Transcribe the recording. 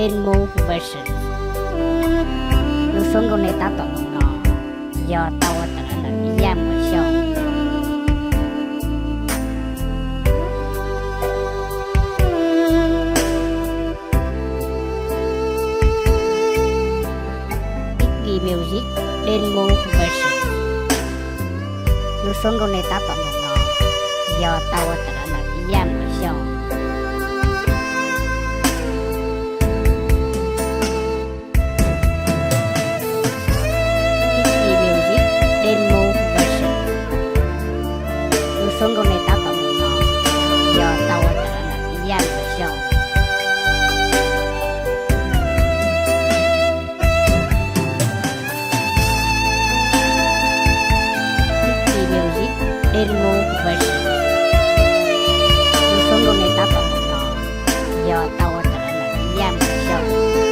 Demo version. Lub suab nkauj nej tab tom mus no yog tau ua tawm los ntawm Yaj Muas Xyooj. Tiki Music demo version. Lub suab nkauj nej tab tom mus no yog tau ua tawm los ntawm Yaj Muas Xyooj. Tiki Music demo version. Lub suab nkauj nej tab tom mus no yog tau ua tawm los ntawm Yaj Muas Xyooj. Tiki Music demo version. Lub suab nkauj nej tab tom mus no yog tau ua tawm los ntawm Yaj Muas Xyooj.